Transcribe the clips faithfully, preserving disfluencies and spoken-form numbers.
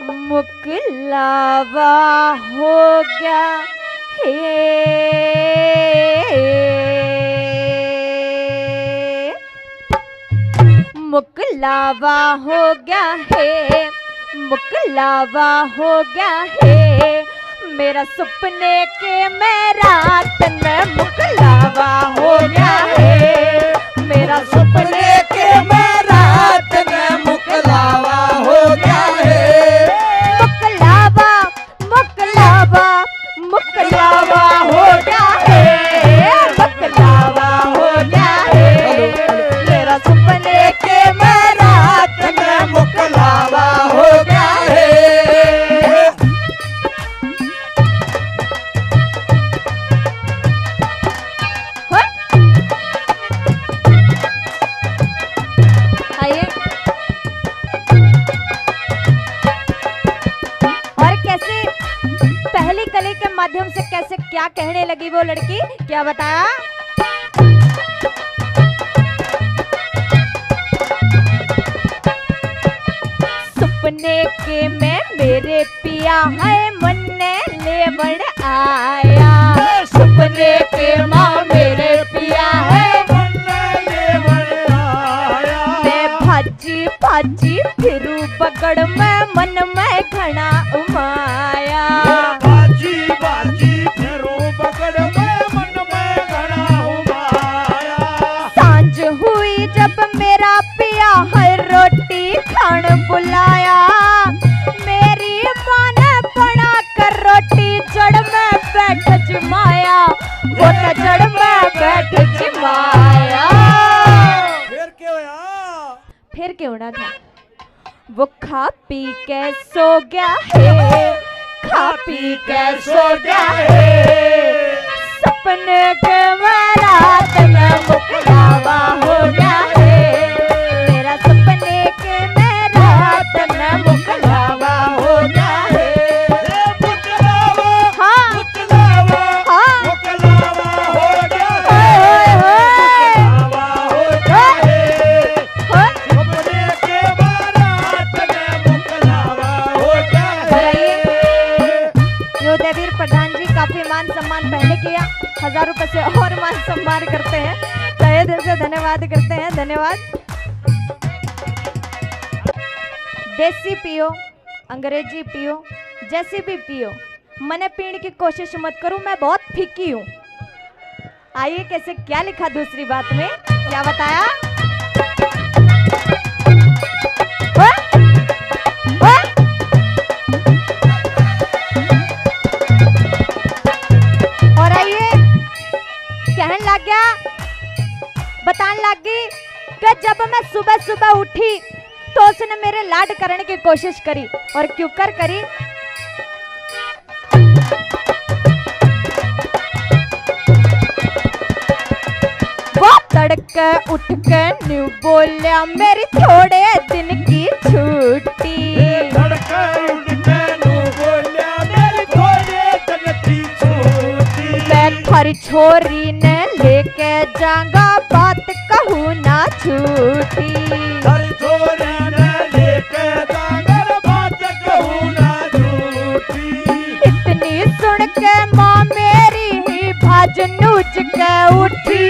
मुकलावा हो गया है, मुकलावा हो गया है, मुकलावा हो गया है। मेरा सुपने के मैं रात न मुकलावा हो गया है, मेरा सुपने के मैं रात न मुकलावा हो गया है। मुकलावा, मुकलावा, मुकलावा हो गया है, मुकलावा हो गया है। मेरा सुपने के मैं रात न मुकलावा हो गया है। आइए। और कैसे पहली कली के माध्यम से कैसे क्या कहने लगी वो लड़की, क्या बताया? सुपने के में मेरे पिया है मन्ने लेवण आया। सुपने के माँ मेरे पिया है मन्ने लेवण आया। मैं भाजी भाजी फिरू बगड़ में मन में घना उमाया। मैं भाजी भाजी फिरू बगड़ में मन में घना उमाया। सांझ हुई जब मेरा पिया है रोटी खान बुलाया, मेरी माँ ने बना कर रोटी जड़ में बैठ जिमाया, वो तो जड़ में बैठ जिमाया। फिर क्या होया? फिर क्या होना था? वो खा पी के सो गया है, खा पी के सो गया है। सपने के मैं रात में मुकलावा हो गया है, मेरा सपने के मैं रात में मुकलावा हो गया है। हाँ। हाँ। ओए, ओए, ओए। हाँ। और आइए, यो देवीर प्रधान जी काफी मान सम्मान पहले किया, हजार रुपए से और मान सम्मान करते हैं। तहे दिल से धन्यवाद करते हैं, धन्यवाद। देसी पियो, अंग्रेजी पियो, जैसी भी पियो, मने पीण की कोशिश मत करो, मैं बहुत फीकी हूँ। आइए, कैसे क्या लिखा दूसरी बात में, क्या बताया? ओए! ओए! और आइए, कहन लग गया, बतान लग गई कि जब मैं सुबह सुबह उठी तो उसने मेरे लाड करने की कोशिश करी, और क्यों कर करी। वो तड़के उठ के न्यू बोल्या, मेरी थोड़े दिन की छुट्टी। तड़के उठ के न्यू बोल्या, मेरी थोड़े दिन की छुट्टी। मैं थारी छोरी ने लेके जांगा, बात कहूँ ना झूठी। थारी छोरी ने लेके जांगा, बात कहूँ ना झूठी। इतनी सुन के माँ मेरी ही भाज नूज के उठी।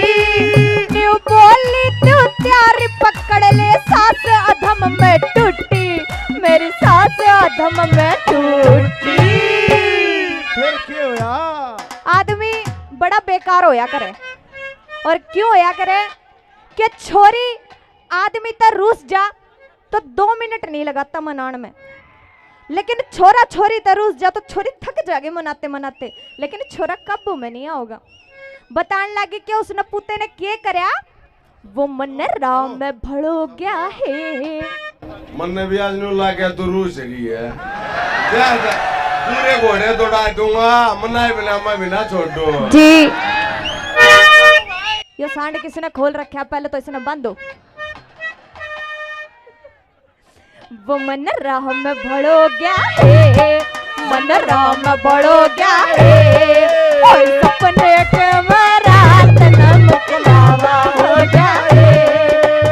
न्यू बोली, तू त्यारी पकड़ ले, सास अधम में टूटी, मेरी सास अधम में टूटी। फिर क्या होया? आदमी बड़ा बेकार होया करे। और क्यों होया करे कि छोरी आदमी त रूस जा तो दो मिनट नहीं लगाता मनाण में, लेकिन छोरा छोरी त रूस जा तो छोरी थक जागे मनाते मनाते, लेकिन छोरा काबू में नहीं आओगा। बतान लागी कि उसने पुते ने के करया, वो मन राम में भड़ो गया है। मन्ने भी आज न्यू लाग्या तू रूस रही है। जा, जा, पूरे घोड़े दौड़ा दूंगा, मनाए बिना मैं भी ना छोड़ू। जी। यो सांड किसने खोल रखा, पहले तो इसने बांधो। वो मन राम भड़ो गया है, मन राम भड़ो गया है। ओए सपने के मैं रात न मुकलावा हो गया है,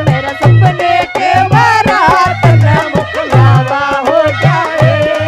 मेरा सपने के मैं रात न मुकलावा हो गया है।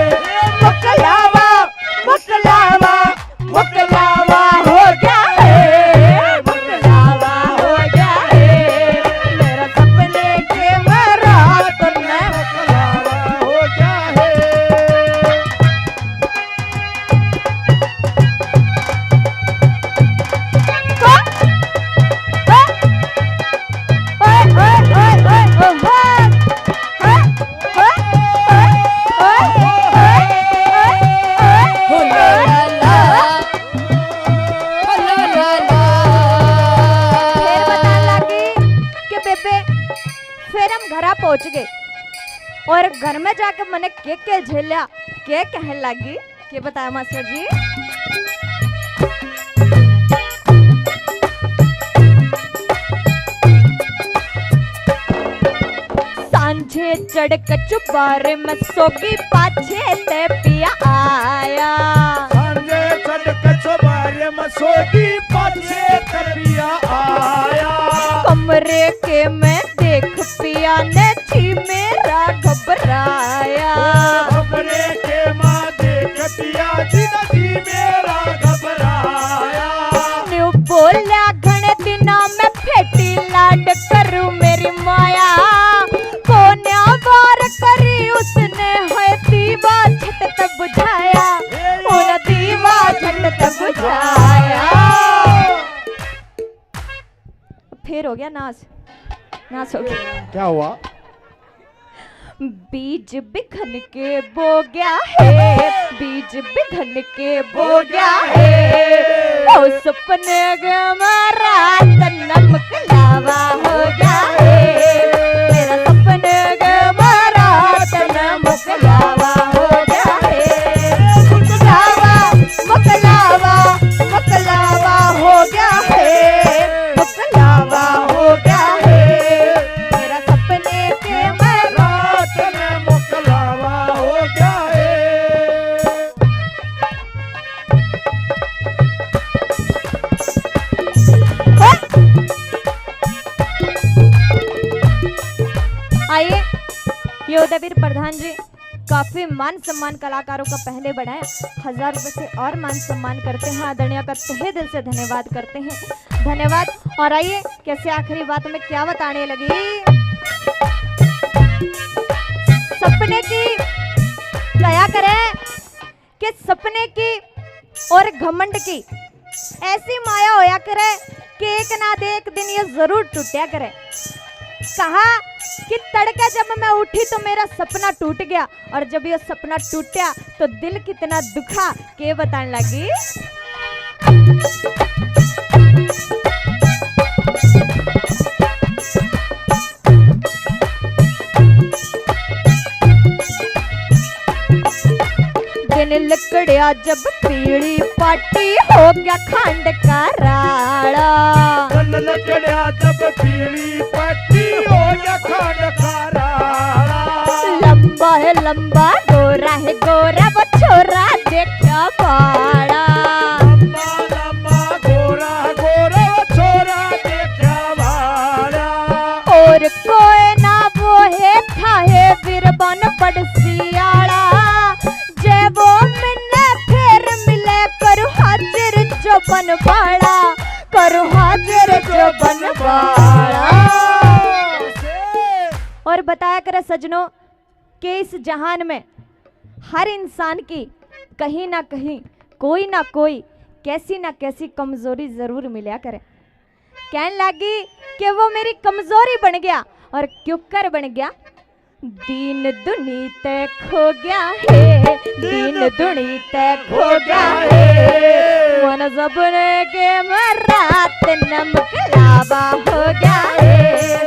और घर में जाके मने के के झेल्या, के कहन लागी, के बताया मास्टर जी? सांझे चढ़ के चुबारे में सोगी, पाछे ते पिया आया। सांझे चढ़ के चुबारे में सोगी, पाछे ते पिया आया। कमरे के में देख पिया ने जी मेरा घबराया। कमरे के में देख पिया जी ने जी मेरा घबराया। न्यू बोल्या घणे दिना में फेटी लाड करूं मेरी माया। कोन्या बार करी उसने है दीवा झट ते बुझाया। उन दीवा झट ते बुझाया। फिर हो गया नाश, नाश हो गया। क्या हुआ? बीज बिखन के बो गया है, बीज बिखन के बो गया है। ओ सपने के मारा तन मुकलावा हो गया है। मेरा सपने के मारा तन मुकलावा हो गया है। मुकलावा, मुकलावा, मुकलावा हो गया है। मुकलावा हो गया है। मेरा सपने के मैं रात में मुकलावा हो गया है। आइए, ये उदयवीर प्रधान जी काफी मान सम्मान कलाकारों का पहले बढ़ाए, हजार रुपए से और मान सम्मान करते हैं। आदरणीय का तहे दिल से धन्यवाद करते हैं, धन्यवाद। और आइए, कैसे आखिरी बात में क्या बताने लगी, सपने की दया करें कि सपने की और घमंड की ऐसी माया होया करे कि एक ना दे एक दिन ये जरूर टूटा करे। कहा कि तड़के जब मैं उठी तो मेरा सपना टूट गया, और जब ये सपना टूटा तो दिल कितना दुखा, के बताने लगी। दिन लकड़िया जब पीली पाटी, हो गया खंड का राला। दिन लकड़िया जब पीली पाटी, हो गया खंड का राला। लंबा है लंबा, गोरा है गोरा, वो छोरा देखा वाला। लंबा लंबा, गोरा गोरा, वो छोरा देखा वाला। और कोई ना वो है था है वीरबन बड़सियाला, जे वो मिन्ने फिर मिले, करूँ हाजिर जो बनवाला, करूँ हाजिर जो बनवाला। और बताया करे सजनों कि इस जहान में हर इंसान की कहीं ना कहीं, कोई ना कोई, कैसी ना कैसी कमजोरी जरूर मिला करे। कहन लागी कि वो मेरी कमजोरी बन गया। और क्यों कर बन गया? दीन दुनी ते खो गया है, दीन दुनी ते खो गया है। मन सपने के मैं रात नमक लावा हो गया है।